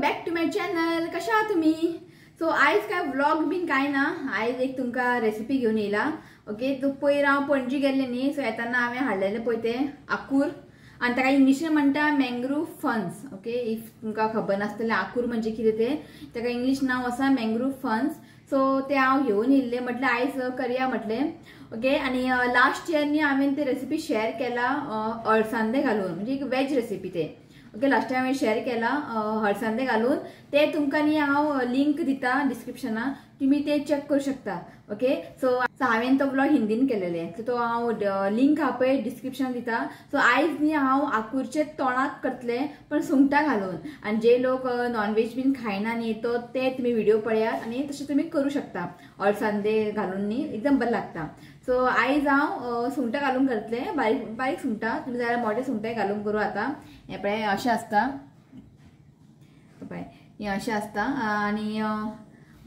Back to my channel. कशा आहात तुम्ही? सो आयज काय व्लॉग बीन काय ना, आयज एक तुमकां रेसिपी घेवन येयला। ओके, तो पयर हांव पणजी गेल्लें न्ही, सो येताना हांवें हाडलेलें पळय तें आकूर, आनी ताका इंग्लिशीन म्हणटा मँग्रूव फन्स। ओके, if तुमकां खबर नासतलें आकूर म्हणजे कितें तें, ताका इंग्लीश नांव आसा मँग्रूव फन्स। सो ते हांव घेवन येयल्लें, म्हटलें आयज करया म्हटलें। ओके, आनी लास्ट इयर न्ही हांवें ते रेसिपी शेअर केला अळसांदे घालून, म्हणजे एक वेज रेसिपी ते। ओके, लास्ट टायम हांवें शेअर केला हळसांदे घालून, ते तुमकां न्ही हांव लिंक दिता डिस्क्रिप्शनाक, तुमी ते चॅक करूं शकता। ओके, सो हांवें तो व्लॉग हिंदीन केलेले, सो तो हांव लिंक हा पळय डिस्क्रिप्शनाक दिता। सो आयज न्ही हांव आकूरचे तोणाक करतलें, पण सुंगटां घालून, आनी जे लोक नॉनव्हेज बीन खायना न्ही तो ते तुमी व्हिडिओ पळयात आनी तशें तुमी करूं शकता अळसांदे घालून न्ही, एकदम बरें लागता। सो आयज हांव सुंगटां घालून करतलें, बारीक बारीक सुंगटां, तुमी जाल्यार मोटे सुंगटां घालून करूं। आतां हें पळय अशें आसता, पळय हें अशें आसता आनी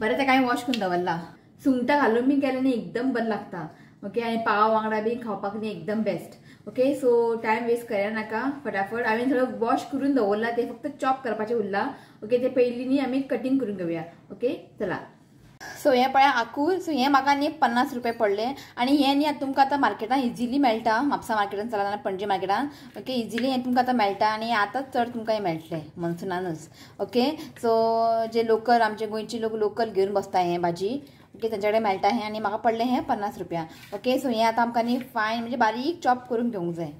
बरें तेका हांवें वॉश करून दवरलां। सुंगटां घालून बी केलें न्ही एकदम बरें लागता। ओके, आनी पाव वांगडा बी खावपाक न्ही एकदम best. Okay, so time waste करया नाका, फटाफट हांवें सगळें वॉश करून दवरलां, तें फक्त चॉप करपाचें उरलां। ओके, तें पयलीं न्ही आमी कटींग करून घेवया। ओके, चला। सो हें पळय आकूर, सो हें म्हाका न्ही 50 रुपये पडले, आनी हें न्ही आतां तुमकां आतां मार्केटान इजिली मेळटा, म्हापसा मार्केटान चला जाल्यार पणजी मार्केटान। ओके, इजिली हें तुमकां आतां मेळटा आनी आतांच चड तुमकां हें मेळटलें मॉन्सुनानूच। ओके, सो जे लोकल आमचे गोंयचे लोक लोकल घेवन बसता हें भाजी, ओके, तांचे कडेन मेळटा हें, आनी म्हाका पडलें हें 50 रुपया। ओके, सो हें आतां आमकां न्ही फायन म्हणजे बारीक चॉप करून घेवंक जाय।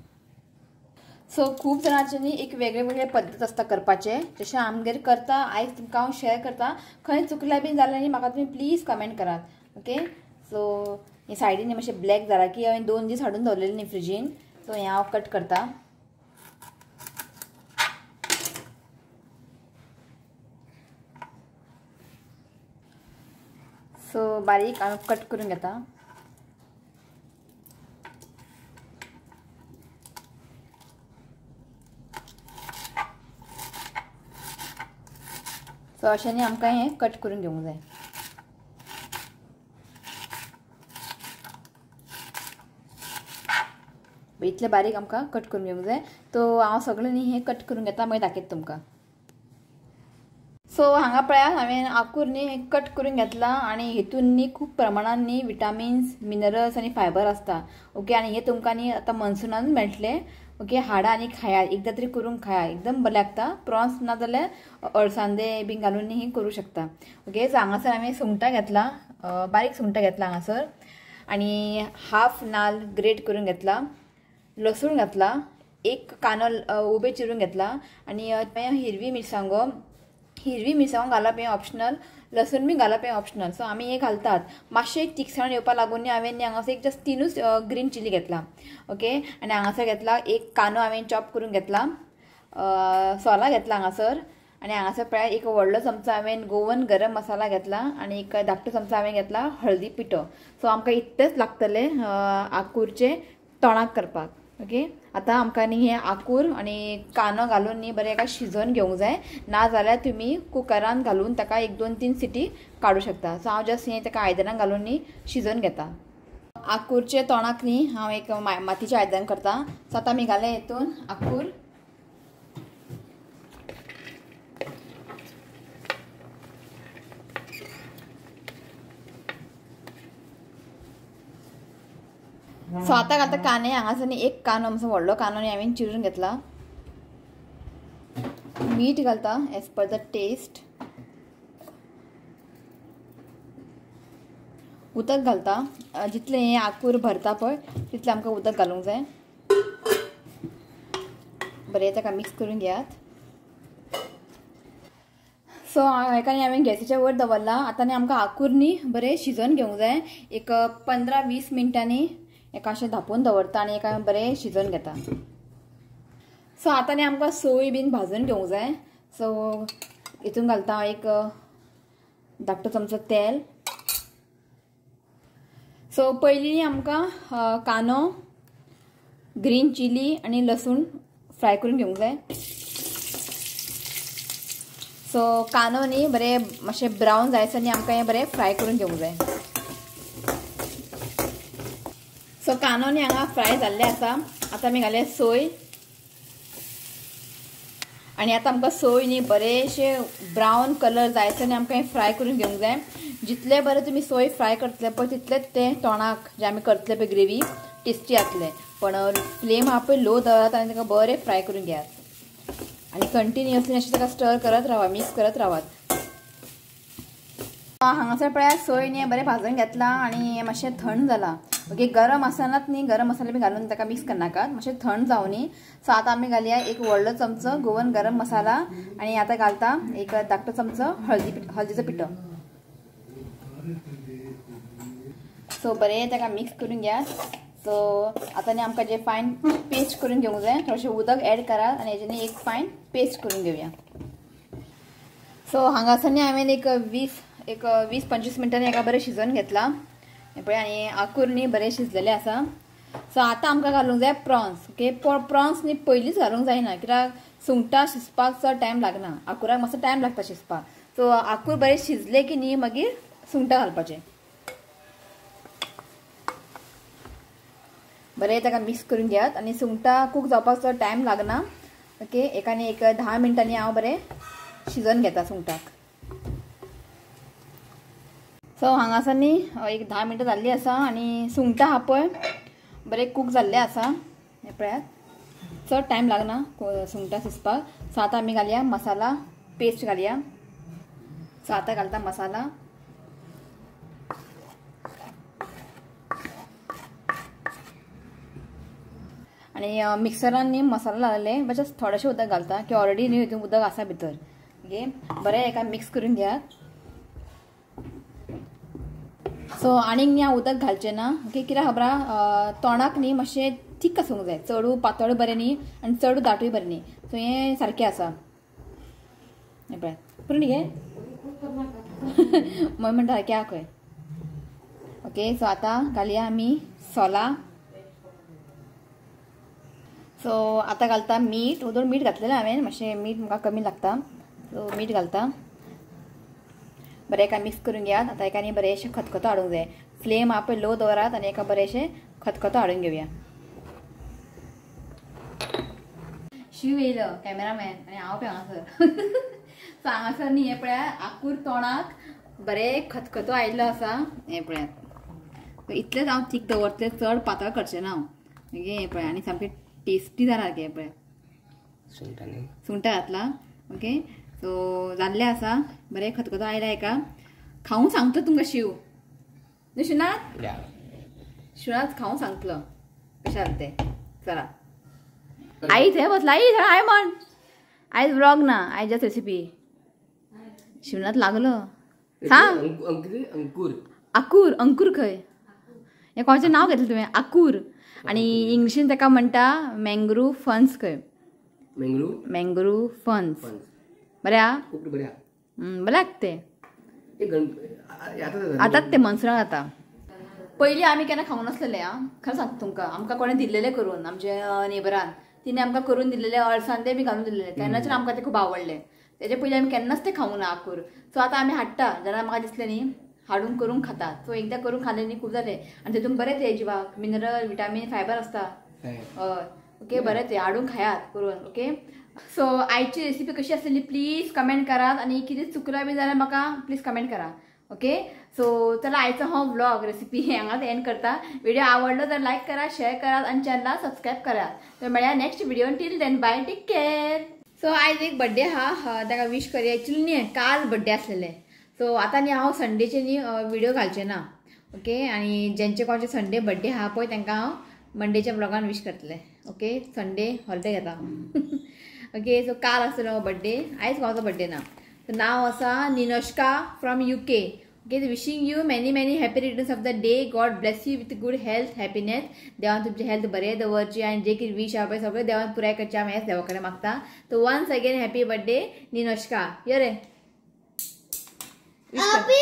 सो खूब जाणांचे न्ही एक वेगळे वेगळे पद्दत आसता करपाचे, जशें आमगेर करता आयज तुमकां हांव शेअर करता। खंय चुकल्या बीन जाल्यार न्ही म्हाका तुमी प्लीज कमेंट करात। ओके, सो हे सायडीन मातशें ब्लॅक जाला की हांवें 2 दीस हाडून दवरलेलें न्ही फ्रिजीन, सो हें हांव कट करता। सो बारीक हांव कट करून घेता। सो अशें न्ही आमकां हें कट करून घेवंक जाय। इतलें बारीक आमकां कट करून घेवंक जाय। तो हांव सगळें न्ही हें कट करून घेता, मागीर दाखयता तुमकां। सो हांगा पळयात हांवें आकूर न्ही कट करून घेतला, आनी हितून न्ही खूब प्रमाणान न्ही विटामिन्स, मिनरल्स आनी फायबर आसता। ओके, आनी हें तुमकां न्ही आतां मॉन्सुनान मेळटलें। ओके, हाडा आनी खाया, एकदां तरी करून खाया, एकदम बरें लागता। प्रॉन्स ना जाल्यार अळसांदे बीन घालून न्ही करूं शकता। ओके, सो हांगासर हांवें सुंगटां घेतला, बारीक सुंगटां घेतला हांगासर, आनी हाफ नाल ग्रेट करून घेतला, लसूण घातला, एक कांदो उबे चिरून घेतला, आनी हिरवी मिरसांगो, हिरवी मिरसांगो घालप हें ऑप्शनल, लसूण बी घालप हें ऑप्शनल। सो आमी हें घालतात, मातशें एक तिखसाण येवपा लागून न्ही हांवें न्ही हांगासर एक जस्ट 3 ग्रीन चिली घेतला। ओके, आनी हांगासर घेतला एक कांदो हांवें चॉप करून घेतला, सोला घेतला हांगासर, आनी हांगासर पळय एक व्हडलो चमचो हांवें गोवन गरम मसाला घेतला, आनी एक धाकटो चमचो हांवें घेतला हळदी पिठो। सो आमकां इतलेंच लागतलें आकूरचें तोणाक करपाक। ओके, आतां आमकां न्ही हें आकूर आनी कांदो घालून न्ही बरें एका शिजोवन घेवंक जाय, ना जाल्यार तुमी कुकरान घालून ताका 1 2 3 सिटी काडूं शकता। सो हांव जस्ट हें ताका आयदनान घालून न्ही शिजोवन घेता। आकूरचे तोणाक न्ही हांव एक मातीचें आयदन करता। सो आतां आमी घालें हितून आकूर, सो आतां घालता कांदे। हांगासर न्ही एक कांदो आमचो व्हडलो कांदो न्ही हांवें चिरून घेतला, मीठ घालता एज पर the test, उदक घालता, जितलें हें आकूर भरता पळय तितलें आमकां उदक घालूंक जाय। बरें ताका मिक्स करून घेयात। सो हेका न्ही हांवें गॅसीच्या वयर दवरला। आतां न्ही आमकां आकूर न्ही बरें शिजोवन घेवंक जाय, एक 15-20 मिनटांनी एका अशें धांपून दवरता आनी एका बरें शिजोवन घेता। सो आतां न्ही आमकां सोय बीन भाजून घेवंक जाय। सो हितून घालता हांव एक धाकटो चमचो तेल। सो पयलीं आमकां कांदो, ग्रीन चिली आनी लसूण फ्राय करून घेवंक जाय। सो कांदो न्ही बरें मातशें ब्रावन जायसर न्ही आमकां हें बरें फ्राय करून घेवंक जाय। सो कांदो न्ही हांगा फ्राय जाल्ले आसा। आतां आमी घाले सोय, आनी आतां आमकां सोय न्ही बरेंशें ब्रावन कलर जायसर न्ही आमकां हें फ्राय करून घेवंक जाय. जितले बरें तुमी सोय फ्राय करतले पळय तितलेंच तें तोणाक जें आमी करतले पळय ग्रेवी टेस्टी जातलें. पण फ्लेम आहा पळय लो दवरात आनी ताका बरें फ्राय करून घेयात आनी कंटिन्युअसली अशें ताका स्टर करत रावा, मिक्स करत रावात. हांगासर पळयात सोय न्ही बरें भाजून घेतलां आनी मातशें थंड जालां. ओके, गरम आसनात न्ही, गरम मसाले बी घालून ताका मिक्स करनाकात, मातशें थंड जावनी. सो आतां आमी घालया एक व्हडलो चमचो गोवन गरम मसाला आनी आतां घालता एक धाकटो चमचो हळदीचो पिठो. सो बरें ताका मिक्स करून घेयात. सो आतां न्ही आमकां जें फायन पेस्ट करून घेवंक जाय थोडेशें उदक एड करात आनी हेजें न्ही एक फायन पेस्ट करून घेवया. सो हांगासर न्ही हांवें एक 20-25 मिनटांनी हेका बरें शिजोवन घेतलां पळय आनी आकूर न्ही बरें शिजलेलें आसा. सो आतां आमकां घालूंक जाय प्रॉन्स. ओके, प्रॉन्स न्ही पयलींच घालूंक जायना कित्याक सुंगटां शिजपाक चड टायम लागना, आकुराक मातसो टायम लागता शिजपाक. सो आकूर बरें शिजले की न्ही मागीर सुंगटां घालपाचें. बरें ताका मिक्स करून घेयात आनी सुंगटां कूक जावपाक चड टायम लागना. ओके, एक आनी एक 10 मिनटांनी हांव बरें शिजोवन घेता सुंगटाक. सो हांगासर न्ही एक 10 मिनटां जाल्लीं आसा आनी सुंगटां आहा पळय बरें कूक जाल्लें आसा. हें पळयात, चड टायम लागना सुंगटां शिजपाक. सो आतां आमी घालया मसाला पेस्ट घालया. सो आतां घालता मसाला. आनी मिक्सरान न्ही मसाला घालले मातशें थोडेशें उदक घालता की ऑलरेडी न्ही हितून उदक आसा भितर. ओके, बरें हेका मिक्स करून घेयात. सो आनीक न्ही हांव उदक घालचें ना. ओके, कित्याक खबर आहा तोंडाक न्ही मातशें थीक आसूंक जाय, चडू पातळ बरें न्ही आनी चड दाटूय बरें न्ही. सो हें सारकें आसा. हें पळय पुरो न्ही गे मम्मी म्हणटा सारकें आहा खंय. ओके, सो आतां घालया आमी सोलां. सो आतां घालता मीठ. उदक मीठ घातलेलें हांवें, मातशें मीठ म्हाका कमी लागता सो मीठ घालता. बरें एका मिक्स करून घेयात. आतां एका न्ही बरेंशें खतखतो हाडूंक जाय. फ्लेम आहा पळय लो दवरात आनी एका बरेंशें खतखतो हाडून घेवया. शिव येयलो कॅमेरामॅन आनी हांव पळय हांगासर. सो हांगासर न्ही हें पळयात आकूर तोंडाक बरें खतखतो आयिल्लो आसा. हें पळयात, इतलेंच हांव थीक दवरतलें, चड पातळ करचें ना हांव. ओके, हें पळय आनी सामकें टेस्टी जालां हें पळय सुंगटां घातलां. ओके, सो जाल्लें आसा बरें खतखतो आयला हेका. खावूंक सांगता तुमकां शिव न्ही शिवनाथ, शिवनाथ खावूंक सांगतलो कशें जालें तें. चला आई थंय बसला, आई थंय हाय म्हण. आयज व्लॉग ना, आयज जस्ट रेसिपी. शिवनाथ लागलो सांग. अंकूर आकूर अंकूर खंय हें कोणाचें नांव घेतलें तुवें? आकूर. आनी इंग्लिशीन ताका म्हणटा मँग्रू फन्स खंय. मँग्रू फन्स बरें आहा, बरें लागता तें. आतांच तें मनसुराक जाता. पयलीं आमी केन्ना खावंक नासलेलें आं, खरें सांगता तुमकां. आमकां कोणें दिल्लेलें करून, आमच्या नेबरान तिणें आमकां करून दिल्लेलें, अळसांदे बी घालून दिल्लेलें, तेन्नाच्यान आमकां तें खूब आवडलें. तेजे पयलीं आमी केन्नाच तें खावंक ना आकूर. सो आतां आमी हाडटा, जेन्ना म्हाका दिसलें न्ही हाडून करून खातात. सो एकदां करून खालें न्ही खूब जालें. आनी तितून बरें तें जिवाक मिनरल विटामीन फायबर आसता. हय, ओके, बरें तें हाडून खायात करून. ओके, सो आयची रेसिपी कशी आसलेली प्लीज कमेंट करात आनी कितें चुकलां बी जाल्यार म्हाका प्लीज कमेंट करा. ओके, सो चला आयचो हो व्लॉग रेसिपी हांगाच एंड करता. व्हिडिओ आवडलो तर लायक करा, शेअर करात आनी चॅनलाक सबस्क्रायब करात. तर मेळया next video. Till then bye, take care. So आयज एक बड्डे आहा, ताका विश करया. एक्चुअली न्ही काल बड्डे आसलेले. सो आतां न्ही हांव संडेचे न्ही व्हिडिओ घालचें ना. ओके, आनी जेंचे कोणाचे संडे बड्डे आहा पळय तांकां हांव मंडेच्या व्लॉगान विश करतलें. ओके, संडे हॉलिडे घेता. ओके, सो काल आसलो बड्डे, आयज कोणाचो बड्डे ना. सो नांव आसा Ninoshka from UK. Okay, wishing you many many happy returns of the day. God bless you with good health, happiness. देवान तुमची हेल्थ बरें दवरची आनी जे कितें विश आहा पळय सगळें देवान पुराय करचें हांव हेंच देवा कडेन मागता. So once again happy birthday Ninoshka. यो रे. Happy